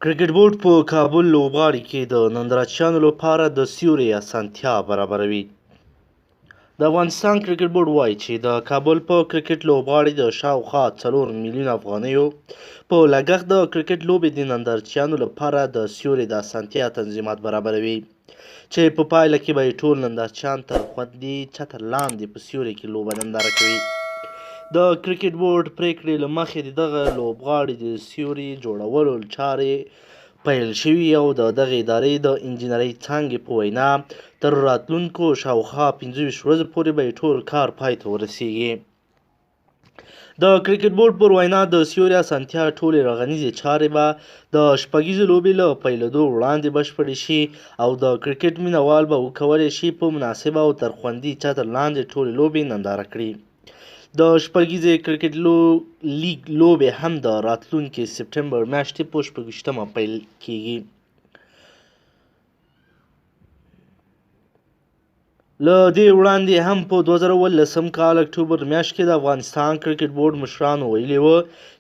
کرکټ بورډ په کابل لوبغالي کې د نندارچیانو لپاره د سیوري اسانتیا برابروي. د افغانستان کرکټ بورډ وايي چې د کابل په کرکټ لوبغالي د شاوخوا 4 میلیون افغانیو په لګښت د کرکټ لوبې د نندارچیانو لپاره د سیوري د اسانتیا تنظیمات برابروي، چې په پایله کې به یې ټول نندارچیان تر خوندي چتر لاندې په سیوري کې لوبه ننداره کوي. د کرکټ بورډ پرېکړې له مخې د دغه لوبغاړي د سیوري جوړولو چارې پیل شوي او د دغې ادارې د انجینرۍ څانګې په وینا تر راتلونکو شاوخوا 25 ورځو پورې به یې ټول کار پای ته ورسیږي. د کرکټ بورډ پر وینا د سیوري اسانتیا ټولې رغنیزې چارې به د شپږیزې لوبې له پیلېدو وړاندې بشپړې شي او د کرکټ مینه وال به وکولی شي په مناسبه او تر خوندي چتر لاندې ټولې لوبې ننداره کړي. د شپږیزې کرکټ لیګ لوبې هم د راتلونکې سپټمبر میاشتې په 26مه پیل کیږي. له دې وړاندې هم په 2017 کال اکتوبر میاشت کې د افغانستان کرکټ بورډ مشرانو ویلي و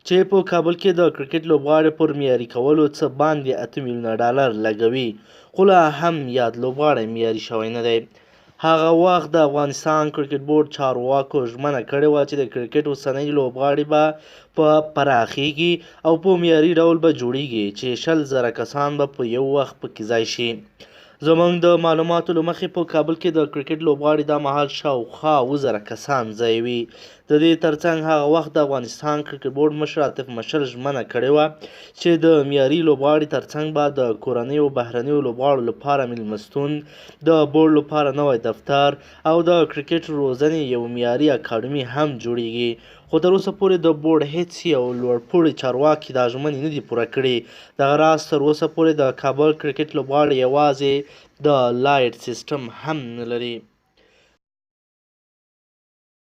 چې په کابل کې د کرکټ لوبغاړي پر معیاري کولو څه باندې 8 میلیونه ډالر لګوي، خو لا هم یاد لوبغاړی معیاري شوی نه دی. هغه وخت د افغانستان کرکټ بورډ چارواکو ژمنه کړې وه چې د کرکټ اوسنۍ لوبغاړي به په پراخیږي او په معیاري ډول به جوړیږي چې 20,000 کسان به په یو وخت پکې ځای شي. زموږ د معلوماتو له مخې په کابل کې د کرکټ لوبغاړي دا مهال شاوخوا 7000 کسان ځایوي. د دې ترڅنګ هغه وخت د افغانستان کرکټ بورډ مشر عاطف مشعل ژمنه کړې وه چې د معیاري لوبغاړي ترڅنګ به د کورنیو او بهرنیو لوبغاړو لپاره میلمستون، د بورډ لپاره نوی دفتر او د کرکټ روزنې یو معیاري اکاډمي هم جوړیږي، خو تر اوسه پورې د بورډ هیڅ یو لوړپوړي چارواکي دا ژمنې نه دي پوره کړې. دغه راز تر اوسه پورې د کابل کرکټ لوبغاړي یوازې د لایټ سیسټم هم نه لري.